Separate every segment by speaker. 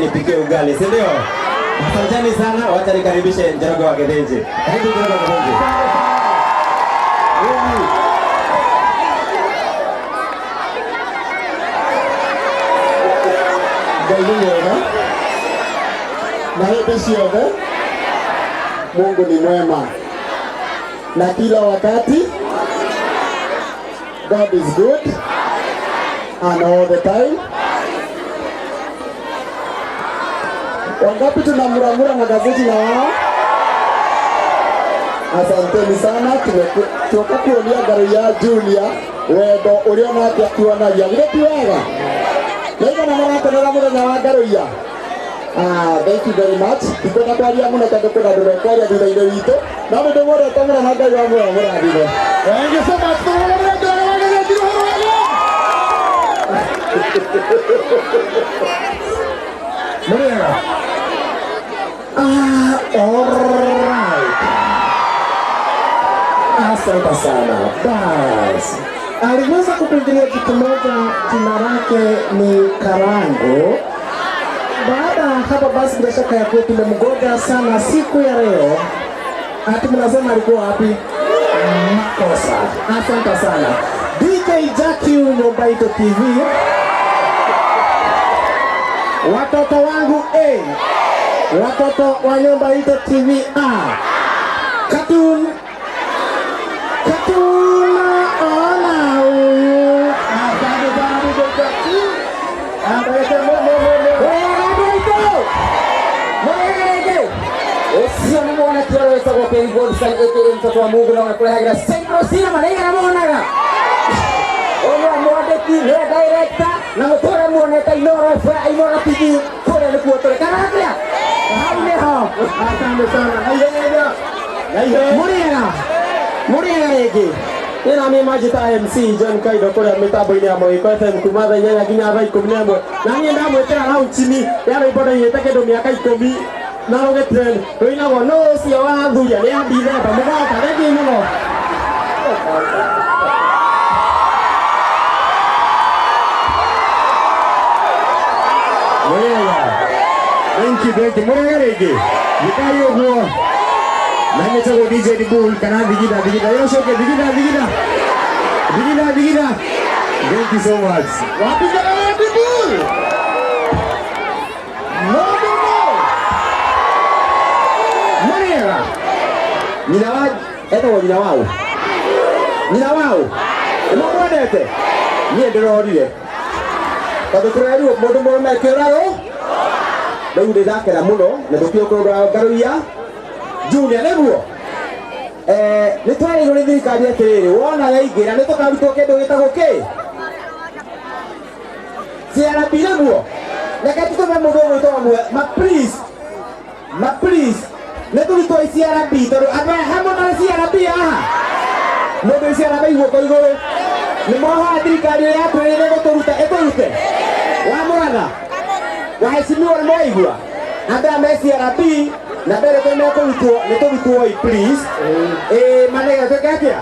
Speaker 1: Nipikie ugali, si ndio? Asanteni sana, wacha nikaribishe Njoroge wa Githinji. Karibu Njoroge wa Githinji.
Speaker 2: Ngai nĩ mwega na hĩndĩ ciothe. Mungu ni mwema na kila wakati. God is good and all the time. Wangapi tunamuramura magazeti na wao? Asanteni sana, tuoka kuonia ngaro ya Julia wendo uria nake atuonagia githĩ ti wega naigana marakenera muthenya wa ngaruia. Ah, thank you very much. Ndikwenda kwaria muno tondu kwina andu mekwaria thutha-inĩ witũ, no nĩ ndĩmwendete mũno na Ngai wa muoyo mũrathime.
Speaker 3: Thank you so much. Tũrũgamĩre Njoroge wa Githinji rũhĩ.
Speaker 2: Mũrĩega? Ah, alright. Asante sana. Bas.
Speaker 4: Aliweza kutuingilia kitu moja, jina lake ni Karango. Baada ya hapa basi, bila shaka ya kuwa tumemgoja sana siku ya leo. Ati mnasema alikuwa wapi? Makosa. Asante sana. DJ Jackie Nyumba Ito TV. Watoto wangu A. Watoto wa Nyumba Ito TV A. Cartoon. Cartoon ona huyu.
Speaker 3: Asante sana DJ Jackie. Andagĩte mo mo mo mo.
Speaker 5: Ũcio nĩ mwanake ũrĩa wĩtagwo Ken Goldstein aka mtoto wa Mungu na ũgakũrehagĩra Central Cinema na igana monaga ũyũ nĩwe mwandĩki, nĩwe director na mũtũre muonete Inooro FM, Inooro TV kũrĩa nĩkuo tũrĩ kana atĩa hau nĩho.
Speaker 3: Asante sana. Na ihenya. Na ihenya.
Speaker 4: Mũrĩega. Mũrĩega rĩngĩ.
Speaker 1: Ĩna niĩ manjĩta MC John Kaido kũrĩa mĩtambo-inĩ ya Mũgĩko FM kuma thaa 8 nginya thaa 11, na niĩ ndamwĩtĩra launching ya rwĩmbo ndaigĩte kĩndũ mĩaka 10 na rũgĩ trend rũinagwo nũ ũcio wa thuria nĩ ya Dithemba mũgoka. Thengiũ mũno.
Speaker 2: Mũrĩega? Thank you, thank you. Mũrĩega rĩngĩ? Gĩkai ũguo. Na nĩtagwo DJ Dibul kana Thigitha Thigitha. Yocoke Thigitha Thigitha. Thigitha Thigitha. Thank you so much.
Speaker 3: Wapi Njoroge wa Dibul? No, no, no.
Speaker 1: Mũrĩega? Nyina wa etagwo nyina waũ, nyina waũ nĩmũmwendete. Niĩ ndĩrorire tondũ tũrerirwo mũndũ mũrũme kĩũrarũ. Rĩu nĩ ndakena mũno na tũkĩũkũrũra ngaruia Junior nĩguo nĩ twarĩirwo nĩ thirikari atĩrĩrĩ, wona yaingĩra nĩ tũkarutwo kĩndũ gĩtagwo kĩ CRB nĩguo. Reke tũtũme mũndũ ũgwĩtwo mwe ma please, ma please, nĩ tũrutwo i CRB tondũ andũ aya hamwe marĩ CRB haha. Mũndũ CRB guoko igũrũ. Nĩ mwahoya thirikari ĩrĩa yatwĩrĩire gũtũruta ĩtũrute wa mũratha waheshimiwa, nĩ mwaigua andũ aya me CRB na mbere tũ mekũrutwo nĩ tũrutwo i please ĩ manega twĩke atĩa.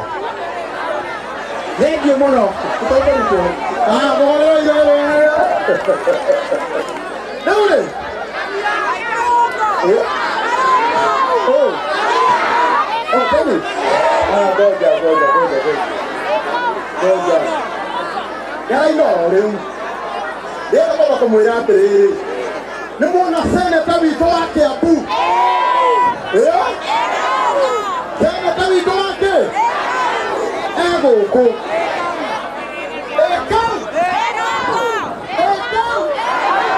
Speaker 1: Thengiũ mũno. Tũkũrutwo.
Speaker 3: Ah, mũhũrĩre igũrũ. Rĩu rĩ. Oh. Oh, David. Ah, ngoja, ngoja, ngoja, ngoja. Ngoja. Ngai no rĩu. Ndĩrenda kwamba kũmwĩra atĩrĩrĩ. Nĩ muona seneta witũ wa Kiambu. Ĩyo? Seneta witũ wa kĩ? E gũkũ.